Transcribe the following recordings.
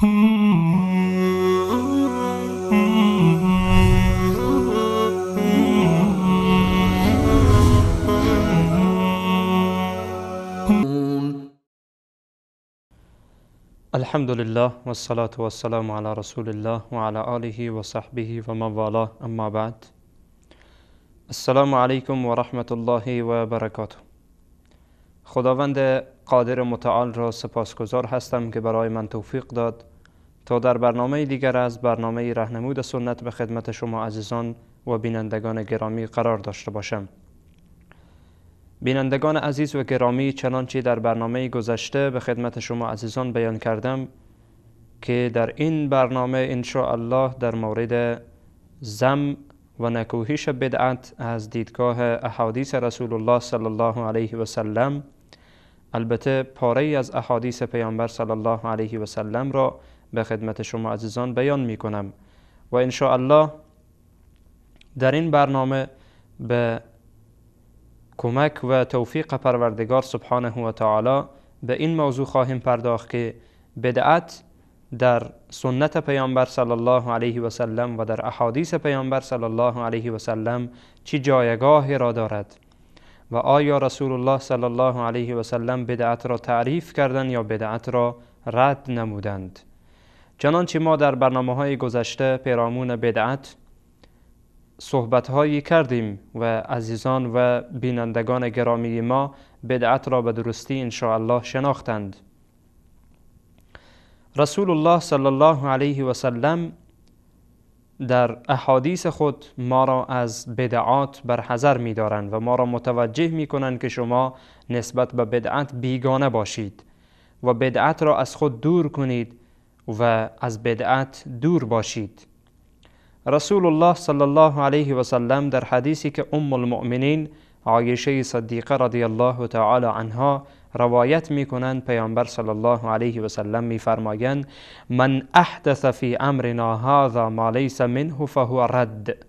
الحمد لله والصلاة والسلام على رسول الله وعلى آله وصحبه ومن والاه، اما بعد. السلام علیکم و رحمت الله و برکاته. خداوند قادر متعال را سپاسگزار هستم که برای من توفیق داد تا در برنامه دیگر از برنامه رهنمود سنت به خدمت شما عزیزان و بینندگان گرامی قرار داشته باشم. بینندگان عزیز و گرامی، چنانچه در برنامه گذشته به خدمت شما عزیزان بیان کردم که در این برنامه ان شاء الله در مورد ذم و نکوهش بدعت از دیدگاه احادیث رسول الله صلی الله علیه و سلم، البته پاره از احادیث پیامبر صلی الله علیه و سلم را به خدمت شما عزیزان بیان می کنم و ان شاء الله در این برنامه به کمک و توفیق پروردگار سبحانه و تعالی به این موضوع خواهیم پرداخت که بدعت در سنت پیامبر صلی الله علیه و سلم و در احادیث پیامبر صلی الله علیه و سلم چه جایگاهی را دارد و آیا رسول الله صلی الله علیه و سلم بدعت را تعریف کردند یا بدعت را رد نمودند. چنانچه ما در برنامه‌های گذشته پیرامون بدعت صحبت‌هایی کردیم و عزیزان و بینندگان گرامی ما بدعت را به درستی ان شاء الله شناختند. رسول الله صلی الله علیه و سلم در احادیث خود ما را از بدعات برحذر می‌دارند و ما را متوجه می‌کنند که شما نسبت به بدعت بیگانه باشید و بدعت را از خود دور کنید و از بدعت دور باشید. رسول الله صلی الله علیه و سلم در حدیثی که ام المؤمنین عایشه صدیقه رضی الله تعالی عنها روایت میکنند، پیامبر صلی الله علیه و سلم میفرمایند: من احدث فی امرنا هذا ما لیس منه فهو رد.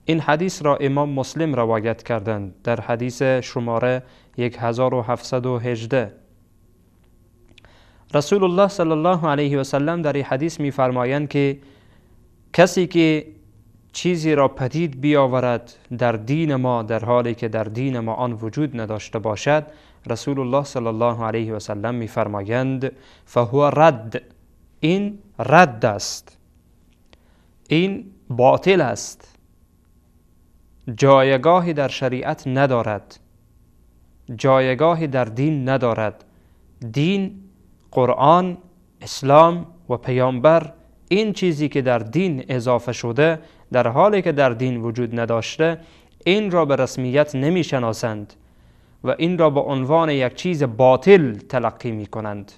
این حدیث را امام مسلم روایت کردند در حدیث شماره 1718. رسول الله صلی الله علیه و سلم در این حدیث میفرمایند که کسی که چیزی را پدید بیاورد در دین ما، در حالی که در دین ما آن وجود نداشته باشد، رسول الله صلی الله علیه و سلم میفرمایند فهو رد، این رد است، این باطل است، جایگاهی در شریعت ندارد، جایگاهی در دین ندارد. دین، قرآن، اسلام و پیامبر، این چیزی که در دین اضافه شده در حالی که در دین وجود نداشته، این را به رسمیت نمی شناسند و این را به عنوان یک چیز باطل تلقی می کنند.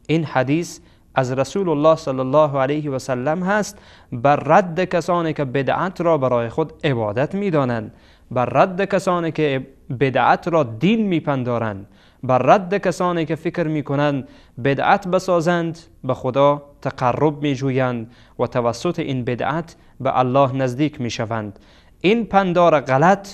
این حدیث از رسول الله صلی الله علیه و سلم هست بر رد کسانی که بدعت را برای خود عبادت می دانند، بر رد کسانی که بدعت را دین می پندارند، بر رد کسانی که فکر می کنند بدعت بسازند، به خدا تقرب می جویند و توسط این بدعت به الله نزدیک می شوند. این پندار غلط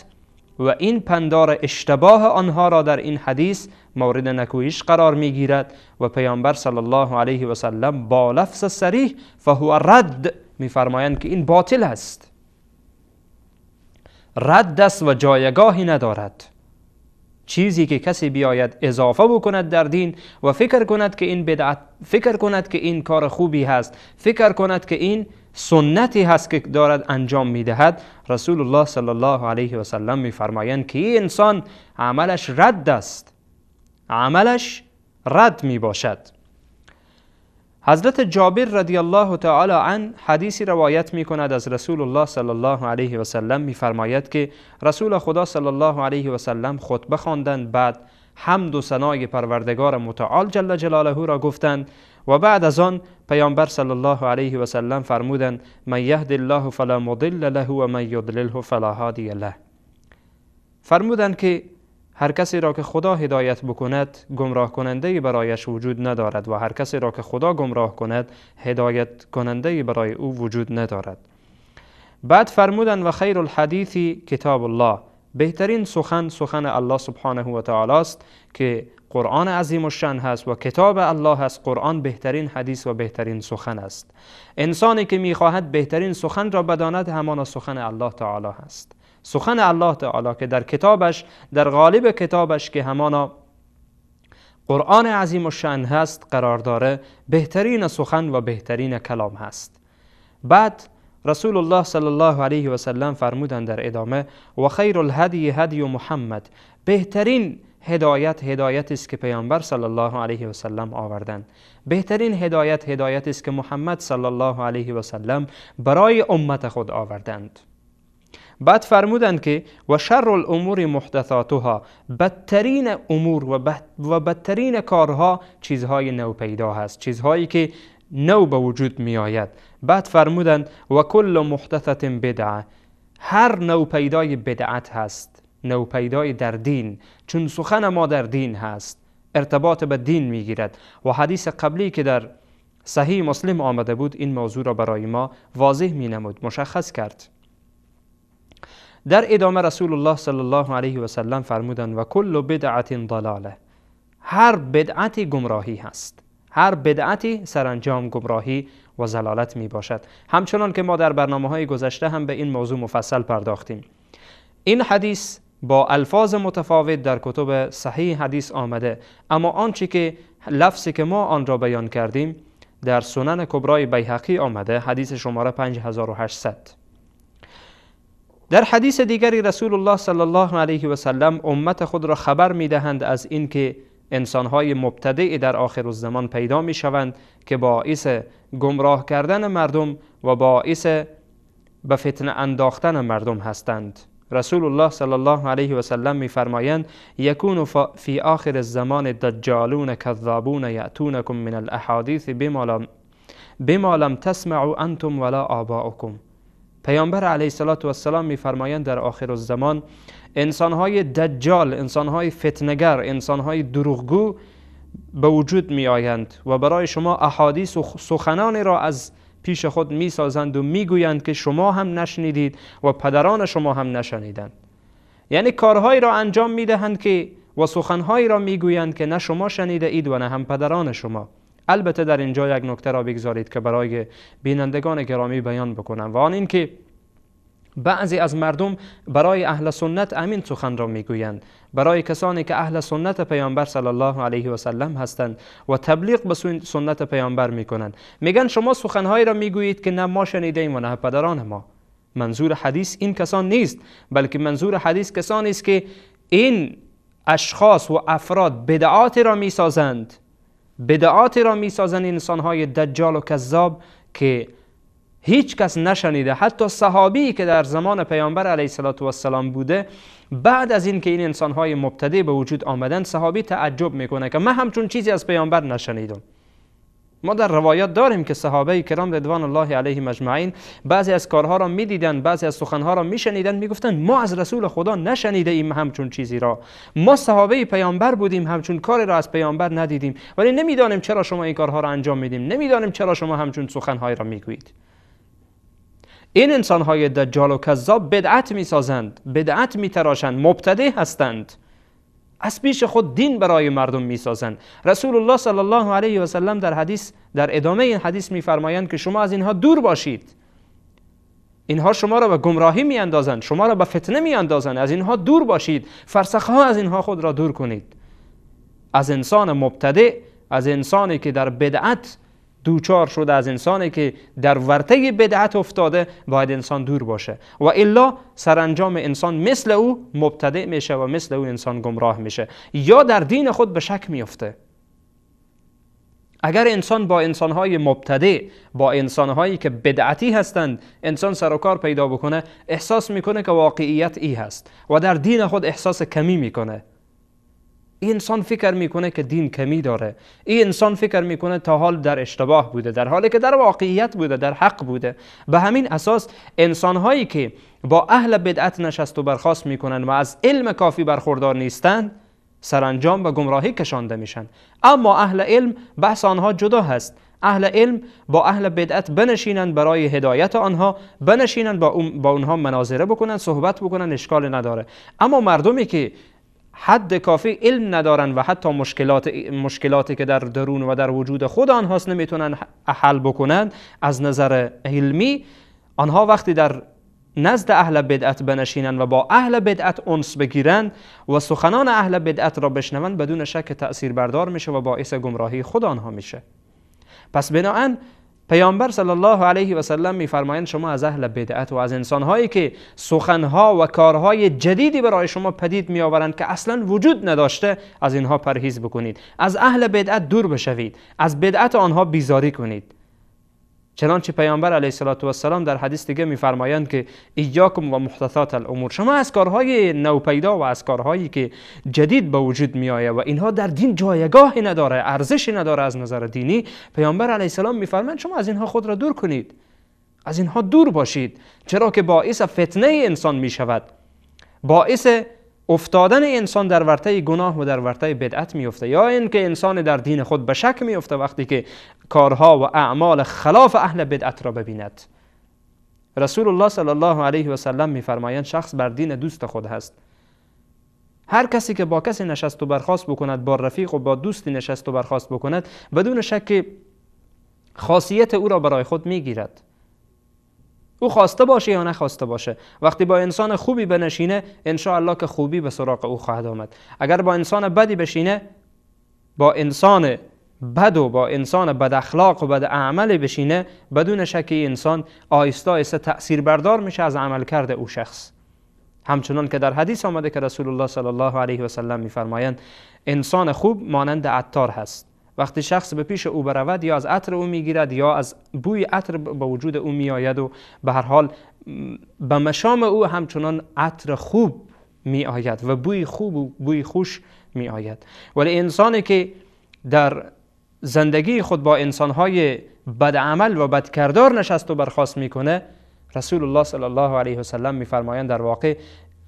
و این پندار اشتباه آنها را در این حدیث مورد نکوهش قرار می گیرد و پیامبر صلی الله علیه و سلم با لفظ صریح فهو رد می فرمایند که این باطل است، رد است و جایگاهی ندارد. چیزی که کسی بیاید اضافه بکند در دین و فکر کند که این بدعت، فکر کند که این کار خوبی هست، فکر کند که این سنتی هست که دارد انجام میدهد، رسول الله صلی الله علیه و سلم میفرمایند که این انسان عملش رد است، عملش رد میباشد. حضرت جابر رضی الله تعالی عنه حدیثی روایت می کند از رسول الله صلی الله علیه و سلم، میفرماید که رسول خدا صلی الله علیه و سلم خطبه خواندند، بعد حمد و ثنای پروردگار متعال جل جلاله را گفتند و بعد از آن پیامبر صلی الله علیه و سلم فرمودند: من یهد الله فلا مضل له و من یضلله فلا هادی له. فرمودند که هر کسی را که خدا هدایت بکند گمراه کننده برایش وجود ندارد و هر کسی را که خدا گمراه کند هدایت کننده برای او وجود ندارد. بعد فرمودند و خیر الحدیث کتاب الله، بهترین سخن سخن الله سبحانه و تعالی است که قرآن عظیم الشأن هست و کتاب الله هست. قرآن بهترین حدیث و بهترین سخن است. انسانی که میخواهد بهترین سخن را بداند همان سخن الله تعالی هست. سخن الله تعالی که در کتابش، در غالب کتابش که همانا قرآن عظیم الشأن هست قرار داره، بهترین سخن و بهترین کلام هست. بعد رسول الله صلی الله علیه و سلم فرمودند در ادامه و خیر الهدی هدی محمد، بهترین هدایت هدایت است که پیامبر صلی الله علیه و سلم آوردند. بهترین هدایت هدایت است که محمد صلی الله علیه و سلم برای امت خود آوردند. بعد فرمودند که و شر الامور محدثاتها، بدترین امور و بدترین کارها چیزهای نو پیدا هست، چیزهایی که نو به وجود می آید. بعد فرمودند و کل محدثة بدعه، هر نو پیدای بدعت هست، نو پیدای در دین، چون سخن ما در دین هست، ارتباط به دین می گیرد. و حدیث قبلی که در صحیح مسلم آمده بود این موضوع را برای ما واضح می نمود، مشخص کرد. در ادامه رسول الله صلی الله علیه و سلم فرمودند و کل بدعت ضلاله، هر بدعتی گمراهی هست، هر بدعتی سرانجام گمراهی و ضلالت می باشد. همچنان که ما در برنامه های گذشته هم به این موضوع مفصل پرداختیم. این حدیث با الفاظ متفاوت در کتب صحیح حدیث آمده، اما آنچه که لفظی که ما آن را بیان کردیم در سنن کبرای بیهقی آمده، حدیث شماره 5800. در حدیث دیگری رسول الله صلی الله علیه و سلم امت خود را خبر می دهند از اینکه انسانهای مبتدع در آخر الزمان پیدا می شوند که باعث گمراه کردن مردم و باعث به فتنه انداختن مردم هستند. رسول الله صلی الله علیه و سلم می فرمایند یکون فی آخر الزمان دجالون کذابون یأتونکم من الاحادیث بما لم تسمعوا انتم ولا آباؤکم. پیامبر علیه السلام می فرمایند در آخر الزمان انسانهای دجال، انسانهای فتنگر، انسانهای دروغگو به وجود می آیند و برای شما احادیث و سخنانی را از پیش خود می سازند و می گویند که شما هم نشنیدید و پدران شما هم نشنیدند. یعنی کارهایی را انجام می دهند که و سخنهایی را می گویند که نه شما شنیده اید و نه هم پدران شما. البته در اینجا یک نکته را بگذارید که برای بینندگان گرامی بیان بکنم و آن این که بعضی از مردم برای اهل سنت امین سخن را میگویند، برای کسانی که اهل سنت پیامبر صلی الله علیه و سلم هستند و تبلیغ به سنت پیامبر میکنند، میگن شما سخنهایی را میگویید که نه ما شنیده ایم و نه پدران ما. منظور حدیث این کسان نیست، بلکه منظور حدیث کسانی است که این اشخاص و افراد بدعات را میسازند، بدعات را میسازند انسانهای دجال و کذاب که هیچ کس نشنیده. حتی صحابی که در زمان پیامبر علیه السلام بوده، بعد از این که این انسانهای مبتدع به وجود آمدن، صحابی تعجب میکنه که من همچون چیزی از پیامبر نشنیدم. ما در روایات داریم که صحابه کرام رضوان الله علیهم اجمعین بعضی از کارها را میدیدند، بعضی از سخنها را میشنیدند، میگفتند ما از رسول خدا نشنیده ایم همچون چیزی را، ما صحابه پیامبر بودیم همچون کاری را از پیامبر ندیدیم، ولی نمیدانیم چرا شما این کارها را انجام میدیم، نمیدانیم چرا شما همچون سخنهایی را میگویید. این انسانهای دجال و کذاب بدعت میسازند، بدعت میتراشند، مبتدع هستند، از پیش خود دین برای مردم میسازند. رسول الله صلی الله علیه و سلم در حدیث، در ادامه این حدیث میفرمایند که شما از اینها دور باشید، اینها شما را به گمراهی میاندازند، شما را به فتنه میاندازند، از اینها دور باشید، فرسخها از اینها خود را دور کنید. از انسان مبتدع، از انسانی که در بدعت دوچار شده، از انسانی که در ورطه بدعت افتاده باید انسان دور باشه و الا سرانجام انسان مثل او مبتدع میشه و مثل او انسان گمراه میشه یا در دین خود به شک میفته. اگر انسان با انسانهای مبتدع، با انسانهایی که بدعتی هستند انسان سر و کار پیدا بکنه، احساس میکنه که واقعیت ای هست و در دین خود احساس کمی میکنه. این انسان فکر میکنه که دین کمی داره، این انسان فکر میکنه تا حال در اشتباه بوده، در حالی که در واقعیت بوده، در حق بوده. به همین اساس انسانهایی که با اهل بدعت نشست و برخاست میکنن و از علم کافی برخوردار نیستند، سرانجام به گمراهی کشانده میشن. اما اهل علم بحث آنها جدا هست. اهل علم با اهل بدعت بنشینند برای هدایت آنها، بنشینند با اونها مناظره بکنند، صحبت بکنند، اشکال نداره. اما مردمی که حد کافی علم ندارن و حتی مشکلاتی که در درون و در وجود خود آنهاست نمیتونن حل بکنند از نظر علمی، آنها وقتی در نزد اهل بدعت بنشینند و با اهل بدعت انس بگیرند و سخنان اهل بدعت را بشنوند، بدون شک تأثیر بردار میشه و باعث گمراهی خود آنها میشه. پس بناهن پیامبر صلی الله علیه و سلم میفرمایند شما از اهل بدعت و از انسانهایی که سخنها و کارهای جدیدی برای شما پدید میآورند که اصلا وجود نداشته، از اینها پرهیز بکنید، از اهل بدعت دور بشوید، از بدعت آنها بیزاری کنید. چنانچه پیامبر علیه الصلاة والسلام در حدیث دیگه میفرمایند که ایاکم و محدثات الامور، شما از کارهای نوپیدا و از کارهایی که جدید به وجود میآید و اینها در دین جایگاهی نداره، ارزشی نداره از نظر دینی، پیامبر علیه السلام میفرمایند شما از اینها خود را دور کنید، از اینها دور باشید، چرا که باعث فتنه انسان میشود، باعث افتادن انسان در ورطه گناه و در ورطه بدعت میفته، یا اینکه انسان در دین خود به شک میفته وقتی که کارها و اعمال خلاف اهل بدعت را ببیند. رسول الله صلی الله علیه و سلم میفرمایند شخص بر دین دوست خود هست. هر کسی که با کسی نشست و برخاست بکند، با رفیق و با دوستی نشست و برخاست بکند، بدون شک خاصیت او را برای خود میگیرد، او خواسته باشه یا نخواسته باشه. وقتی با انسان خوبی بنشینه، انشاءالله که خوبی به سراغ او خواهد آمد. اگر با انسان بدی بشینه، با انسان بد و با انسان بد اخلاق و بد عمل بشینه، بدون شک انسان آهسته آهسته تأثیر بردار میشه از عملکرد او شخص. همچنان که در حدیث آمده که رسول الله صلی الله علیه و سلم میفرمایند انسان خوب مانند عطار هست. وقتی شخص به پیش او برود، یا از عطر او میگیرد یا از بوی عطر به وجود او میآید و به هر حال به مشام او همچنان عطر خوب میآید و بوی خوب و بوی خوش میآید. ولی انسانی که در زندگی خود با انسانهای بدعمل و بدکردار نشست و برخاست میکنه، رسول الله صلی الله علیه و سلم میفرمایند در واقع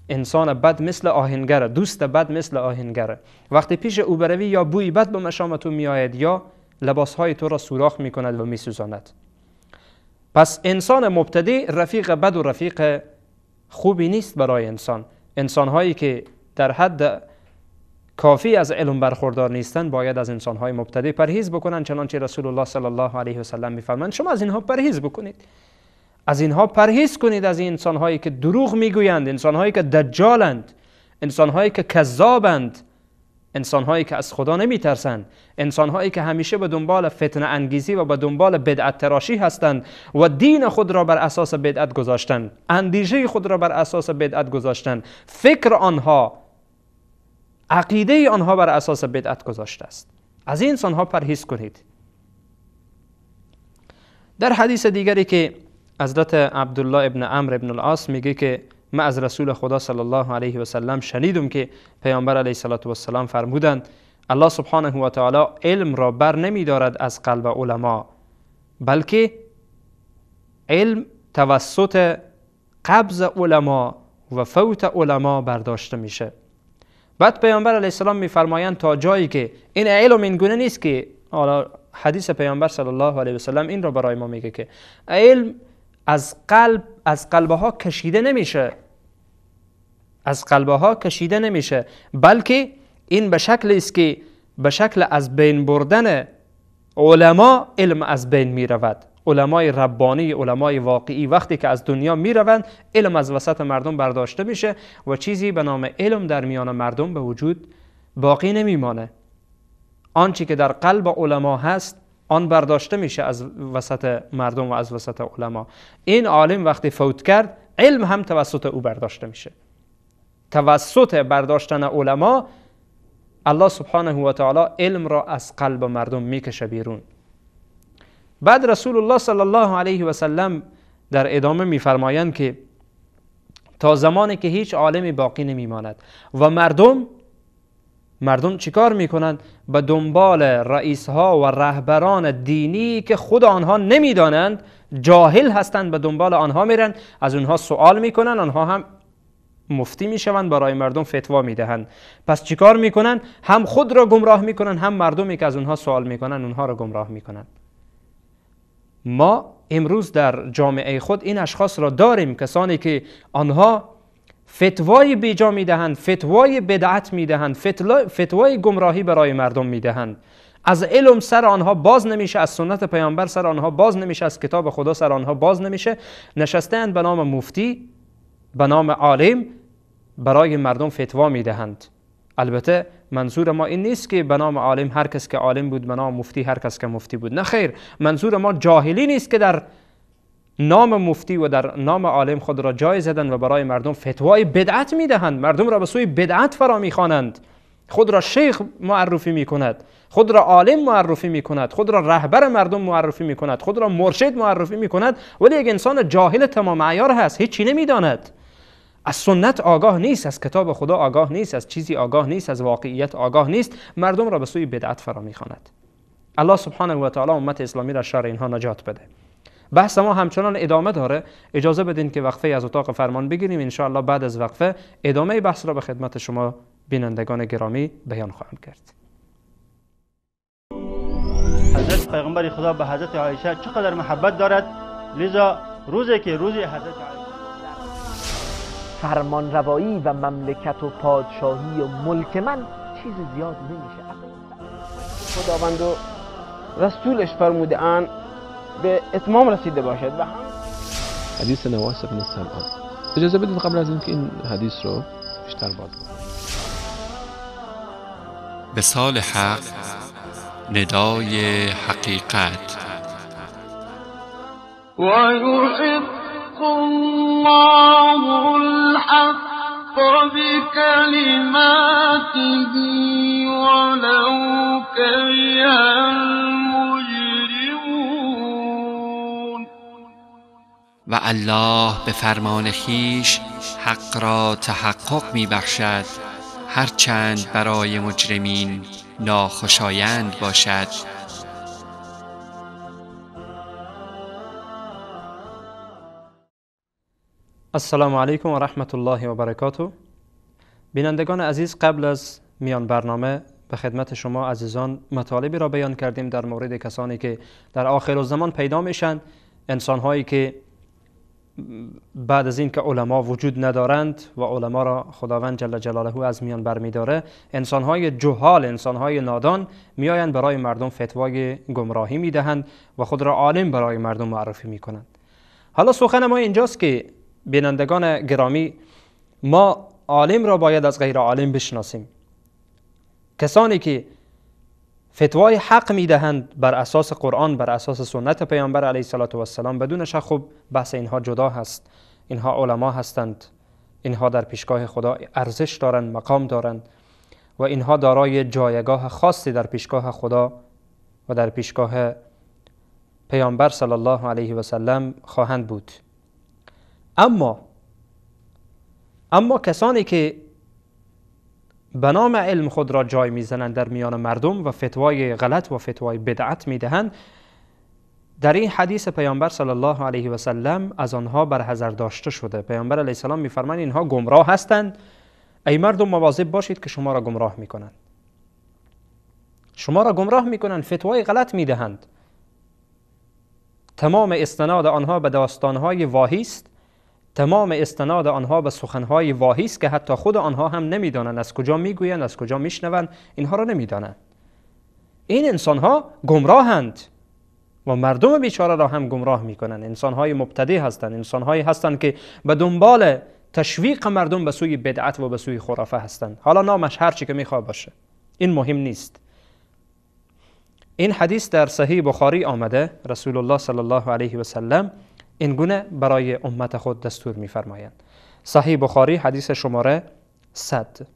انسان بد مثل آهنگره، دوست بد مثل آهنگره. وقتی پیش او بروی، یا بوی بد به مشام تو میآید یا لباسهای تو را سوراخ میکند و میسوزاند. پس انسان مبتدی رفیق بد و رفیق خوبی نیست برای انسان. انسانهایی که در حد کافی از علم برخوردار نیستند باید از انسانهای مبتدی پرهیز بکنند، چنانچه رسول الله صلی الله علیه و سلم میفرمایند شما از اینها پرهیز بکنید، از اینها پرهیز کنید، از این انسانهایی که دروغ میگویند، انسانهایی که دجالند، انسانهایی که کذابند، انسانهایی که از خدا نمیترسند، انسانهایی که همیشه به دنبال فتنه انگیزی و به دنبال بدعت تراشی هستند و دین خود را بر اساس بدعت گذاشتند، اندیشه خود را بر اساس بدعت گذاشتند، فکر آنها، عقیده آنها بر اساس بدعت گذاشته است. از این انسانها پرهیز کنید. در حدیث دیگری که حضرت عبدالله ابن عمرو ابن العاص میگه که من از رسول خدا صلی الله علیه و سلم شنیدم که پیامبر علیه الصلاة والسلام فرمودند الله سبحانه و تعالی علم را بر نمی دارد از قلب علما، بلکه علم توسط قبض علما و فوت علما برداشته میشه. بعد پیامبر علیه السلام میفرمایند تا جایی که این علم این گونه نیست که حالا حدیث پیامبر صلی الله علیه و سلم این را برای ما میگه که علم از قلبها کشیده نمیشه، از قلبها کشیده نمیشه، بلکه این به شکل است که به شکل از بین بردن علما علم از بین میرود. علمای ربانی، علمای واقعی وقتی که از دنیا میروند، علم از وسط مردم برداشته میشه و چیزی به نام علم در میان مردم به وجود باقی نمیمانه. آنچه که در قلب علما هست آن برداشته میشه از وسط مردم و از وسط علما. این عالم وقتی فوت کرد، علم هم توسط او برداشته میشه. توسط برداشتن علما الله سبحانه و تعالی علم را از قلب مردم میکشه بیرون. بعد رسول الله صلی الله علیه و سلم در ادامه میفرمایند که تا زمانی که هیچ عالمی باقی نمیماند و مردم چیکار میکنند؟ به دنبال رئیس ها و رهبران دینی که خود آنها نمیدانند، جاهل هستند، به دنبال آنها میرن، از اونها سوال میکنن، آنها هم مفتی میشوند، برای مردم فتوا میدهند. پس چیکار میکنن؟ هم خود را گمراه میکنن، هم مردمی که از اونها سوال میکنن اونها را گمراه میکنن. ما امروز در جامعه خود این اشخاص را داریم، کسانی که آنها فتوای بیجا میدهند، فتوای بدعت میدهند، فتوای گمراهی برای مردم میدهند. از علم سر آنها باز نمیشه، از سنت پیامبر سر آنها باز نمیشه، از کتاب خدا سر آنها باز نمیشه. نشستند به نام مفتی، به نام عالم، برای مردم فتوا میدهند. البته منظور ما این نیست که به نام عالم هر کس که عالم بود، به نام مفتی هر کس که مفتی بود. نه خیر، منظور ما جاهلی نیست که در نام مفتی و در نام عالم خود را جای زدن و برای مردم فتوای بدعت میدهند، مردم را به سوی بدعت فرا میخوانند، خود را شیخ معرفی میکند، خود را عالم معرفی میکند، خود را رهبر مردم معرفی میکند، خود را مرشد معرفی میکند، ولی یک انسان جاهل تمام عیار هست، هیچی نمیداند، از سنت آگاه نیست، از کتاب خدا آگاه نیست، از چیزی آگاه نیست، از واقعیت آگاه نیست، مردم را به سوی بدعت فرا میخواند. الله سبحانه و تعالی امت اسلامی را شر اینها نجات بده. بحث ما همچنان ادامه داره. اجازه بدین که وقفه از اتاق فرمان بگیریم. انشاءالله بعد از وقفه ادامه بحث را به خدمت شما بینندگان گرامی بیان خواهم کرد. حضرت پیغمبر خدا به حضرت عایشه چقدر محبت دارد، لذا روزی که روزی حضرت عایشه فرمانروایی و مملکت و پادشاهی و ملک من چیز زیاد نمیشه. خداوند و رسولش فرموده ان به اتمام رسیده باشد. و هم حدیث نواس بن سمعان. اجازه بدید قبل از اینکه این حدیث رو بیشتر باز بکنم. به سال حق، ندای حقیقت. ويحق الله الحق بكلماته ولو كره المجرمون. و الله به فرمان خویش حق را تحقق می بخشد، هرچند برای مجرمین ناخوشایند باشد. السلام علیکم و رحمت الله و برکاته. بینندگان عزیز، قبل از میان برنامه به خدمت شما عزیزان مطالبی را بیان کردیم در مورد کسانی که در آخر الزمان پیدا میشن، انسانهایی که بعد از اینکه علما وجود ندارند و علما را خداوند جل جلاله از میان برمیداره، انسانهای جهال، انسانهای نادان میآیند برای مردم فتوای گمراهی میدهند و خود را عالم برای مردم معرفی میکنند. حالا سخن ما اینجاست که بینندگان گرامی، ما عالم را باید از غیر عالم بشناسیم. کسانی که فتوای حق میدهند بر اساس قرآن، بر اساس سنت پیامبر علیه الصلاة والسلام، بدون شک خب بحث اینها جدا هست. اینها علما هستند، اینها در پیشگاه خدا ارزش دارند، مقام دارند و اینها دارای جایگاه خاصی در پیشگاه خدا و در پیشگاه پیامبر صلی الله علیه و سلم خواهند بود. اما کسانی که به نام علم خود را جای میزنند در میان مردم و فتوای غلط و فتوای بدعت میدهند، در این حدیث پیامبر صلی الله علیه و سلم از آنها برحذر داشته شده. پیامبر علیه السلام میفرمایند اینها گمراه هستند، ای مردم مواظب باشید که شما را گمراه میکنند. شما را گمراه میکنند، فتوای غلط میدهند. تمام استناد آنها به داستانهای واهی است، تمام استناد آنها به سخنهای واهی است که حتی خود آنها هم نمیدانند از کجا میگویند، از کجا میشنوند، اینها را نمیدانند. این انسانها گمراهند و مردم بیچاره را هم گمراه میکنند. انسانهای مبتدی هستند، انسانهایی هستند که به دنبال تشویق مردم به سوی بدعت و به سوی خرافه هستند. حالا نامش هر چی که میخواد باشه، این مهم نیست. این حدیث در صحیح بخاری آمده، رسول الله صلی الله علیه و سلم این گونه برای امت خود دستور می‌فرمایند. صحیح بخاری حدیث شماره 100.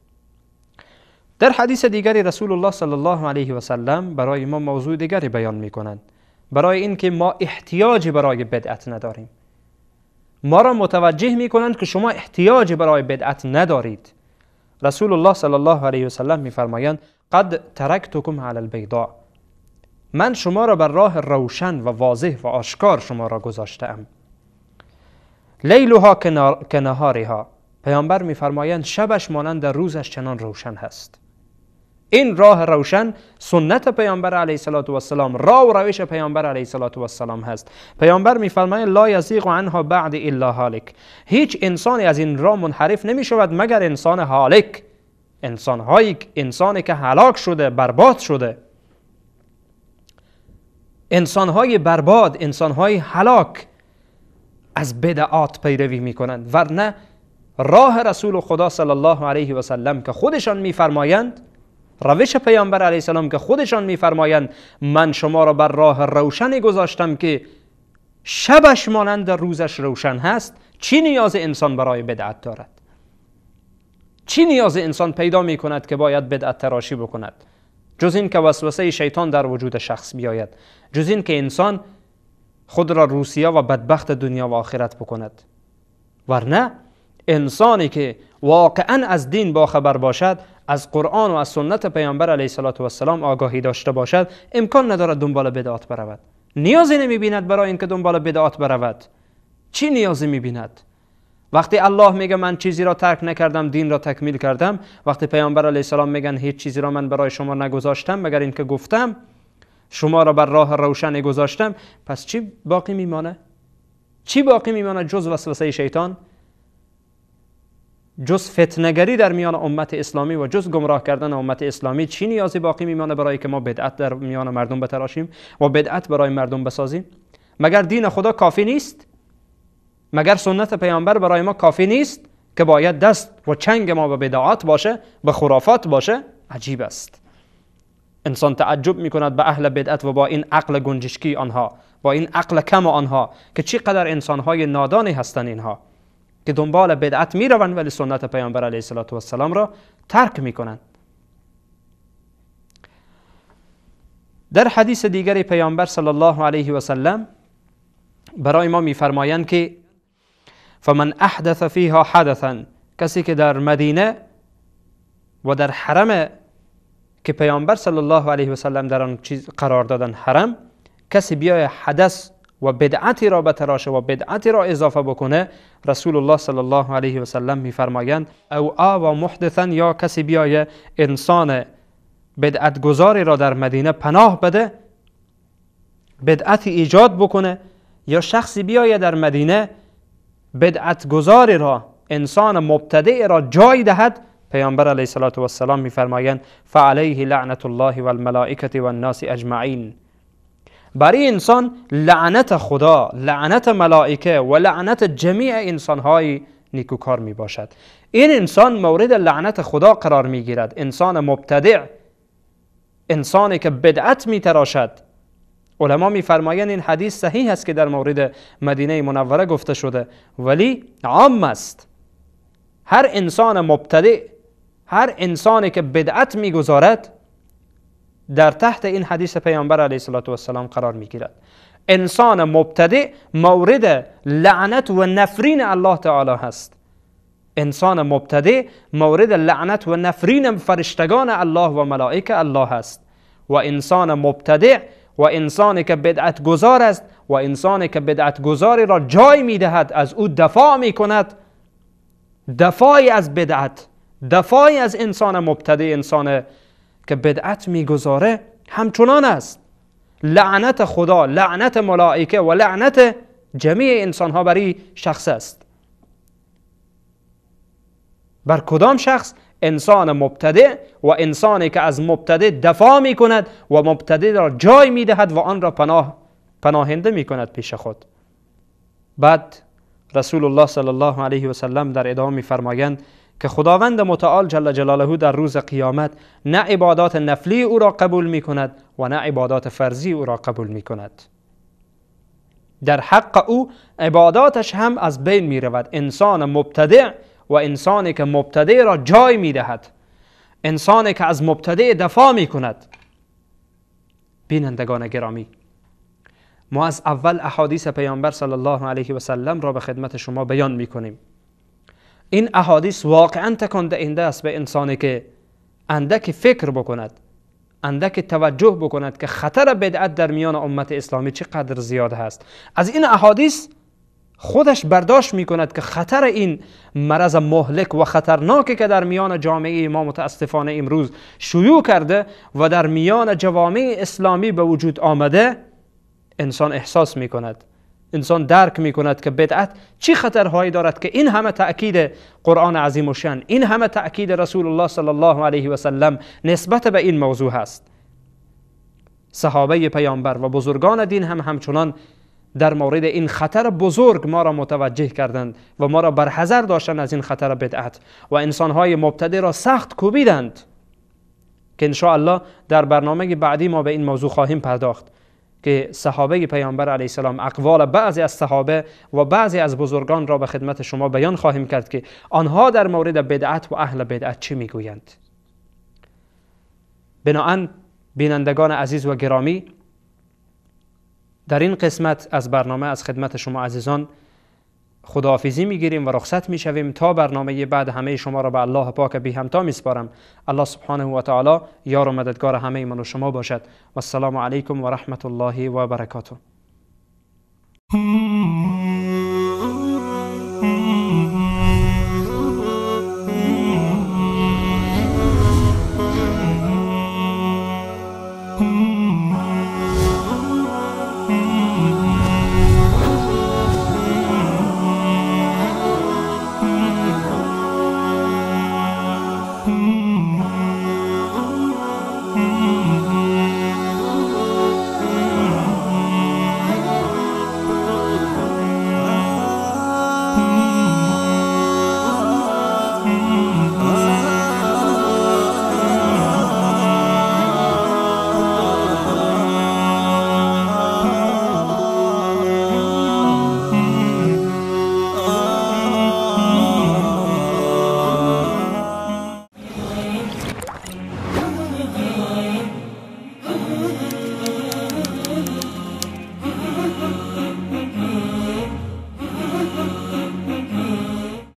در حدیث دیگری رسول الله صلی الله علیه و سلم برای ما موضوع دیگری بیان می‌کنند، برای اینکه ما احتیاج برای بدعت نداریم. ما را متوجه می‌کنند که شما احتیاج برای بدعت ندارید. رسول الله صلی الله علیه و سلم می‌فرمایند قد ترکتکم علی البیضاء، من شما را بر راه روشن و واضح و آشکار شما را گذاشتم. لیلها کنهارها، پیامبر میفرمایند شبش مانند روزش چنان روشن هست. این راه روشن سنت پیامبر علیه الصلاة والسلام، راه و روش پیامبر علیه الصلاة والسلام هست. پیامبر میفرماید لا یزیغ عنها بعد الا هالک، هیچ انسانی از این راه منحرف نمی شود مگر انسان هالک، انسانی که هلاک شده، برباد شده. انسانهای برباد، انسانهای هلاک از بدعات پیروی میکنند، ورنه راه رسول خدا صلی الله علیه و سلم که خودشان میفرمایند، روش پیامبر علیه السلام که خودشان میفرمایند من شما را بر راه روشنی گذاشتم که شبش مانند روزش روشن هست، چی نیاز انسان برای بدعت دارد؟ چی نیاز انسان پیدا میکند که باید بدعت تراشی بکند؟ جز این که وسوسه شیطان در وجود شخص بیاید، جز این که انسان خود را روسیا و بدبخت دنیا و آخرت بکند. ورنه انسانی که واقعا از دین باخبر باشد، از قرآن و از سنت پیامبر علیه الصلاة والسلام آگاهی داشته باشد، امکان ندارد دنبال بدعات برود. نیازی نمیبیند برای اینکه دنبال بدعات برود. چی نیازی میبیند؟ وقتی الله میگه من چیزی را ترک نکردم، دین را تکمیل کردم، وقتی پیامبر علیه السلام میگن هیچ چیزی را من برای شما نگذاشتم مگر اینکه گفتم، شما را بر راه روشن گذاشتم، پس چی باقی میمانه؟ چی باقی میمانه جز وسوسه شیطان، جز فتنه‌گری در میان امت اسلامی و جز گمراه کردن امت اسلامی؟ چی نیازی باقی میمانه برای که ما بدعت در میان مردم بتراشیم و بدعت برای مردم بسازیم؟ مگر دین خدا کافی نیست؟ مگر سنت پیامبر برای ما کافی نیست که باید دست و چنگ ما به بدعات باشه، به خرافات باشه؟ عجیب است. انسان تعجب میکند به اهل بدعت و با این عقل گنجشکی آنها، با این عقل کم آنها، که چقدر انسانهای نادانی هستند اینها که دنبال بدعت میروند ولی سنت پیامبر علیه الصلاة والسلام را ترک میکنند. در حدیث دیگری پیامبر صلی الله علیه و سلم برای ما میفرمایند که فمن احدث فیها حدثا، کسی که در مدینه و در حرم که پیامبر صلی الله علیه و سلم در آن چیز قرار دادن، حرم، کسی بیای حدث و بدعتی را بتراشه و بدعتی را اضافه بکنه، رسول الله صلی الله علیه و سلم میفرمایند او آوا محدثا، یا کسی بیای انسان بدعتگذاری را در مدینه پناه بده، بدعتی ایجاد بکنه، یا شخصی بیای در مدینه بدعتگذاری را، انسان مبتدع را جای دهد، پیامبر علیه الصلاة والسلام میفرمایند فعلیه لعنت الله والملائکة والناس اجمعین، برای انسان لعنت خدا، لعنت ملائکه و لعنت جمیع انسانهای نیکوکار می باشد. این انسان مورد لعنت خدا قرار می گیرد. انسان مبتدع، انسانی که بدعت می تراشد. علما می فرمایند این حدیث صحیح است که در مورد مدینه منوره گفته شده، ولی عام است. هر انسان مبتدع، هر انسانی که بدعت می گذارد، در تحت این حدیث پیامبر علیه الصلاة والسلام قرار میگیرد. انسان مبتدع مورد لعنت و نفرین الله تعالی هست. انسان مبتدع مورد لعنت و نفرین فرشتگان الله و ملائکه الله هست. و انسان مبتدع و انسانی که بدعت گذار است و انسانی که بدعت گذاری را جای میدهد، از او دفاع میکند، دفاعی از بدعت، دفاعی از انسان مبتدع، انسان که بدعت میگذاره، همچنان است. لعنت خدا، لعنت ملائکه و لعنت جمیع انسان ها برای شخص است. بر کدام شخص؟ انسان مبتدع و انسانی که از مبتدع دفاع میکند و مبتدع را جای میدهد و آن را پناهنده میکند پیش خود. بعد رسول الله صلی الله علیه و سلم در ادامه میفرمایند که خداوند متعال جل جلاله در روز قیامت نه عبادات نفلی او را قبول می کند و نه عبادات فرضی او را قبول می کند. در حق او عباداتش هم از بین می رود. انسان مبتدع و انسانی که مبتدع را جای می دهد، انسانی که از مبتدع دفاع می کند. بینندگان گرامی، ما از اول احادیث پیامبر صلی الله علیه و سلم را به خدمت شما بیان می کنیم. این احادیث واقعا تکان دهنده است به انسانی که اندک فکر بکند، اندک توجه بکند که خطر بدعت در میان امت اسلامی چقدر زیاد هست. از این احادیث خودش برداشت میکند که خطر این مرض مهلک و خطرناکی که در میان جامعه ما متاسفانه امروز شیوع کرده و در میان جوامع اسلامی به وجود آمده، انسان احساس میکند، انسان درک میکند که بدعت چی خطرهایی دارد که این همه تأکید قرآن عظیم و شان، این همه تأکید رسول الله صلی الله علیه و سلم نسبت به این موضوع هست. صحابه پیامبر و بزرگان دین هم همچنان در مورد این خطر بزرگ ما را متوجه کردند و ما را برحذر داشتند از این خطر بدعت و انسانهای مبتدع را سخت کوبیدند که انشاءالله در برنامه بعدی ما به این موضوع خواهیم پرداخت که صحابه پیامبر علیه السلام، اقوال بعضی از صحابه و بعضی از بزرگان را به خدمت شما بیان خواهیم کرد که آنها در مورد بدعت و اهل بدعت چی میگویند. بناءً بینندگان عزیز و گرامی، در این قسمت از برنامه از خدمت شما عزیزان خداحافظی میگیریم و رخصت میشویم تا برنامه بعد. همه شما را به الله پاک بی همتا میسپارم. الله سبحانه و تعالی یار و مددگار همه من و شما باشد. و السلام علیکم و رحمت الله و برکاته.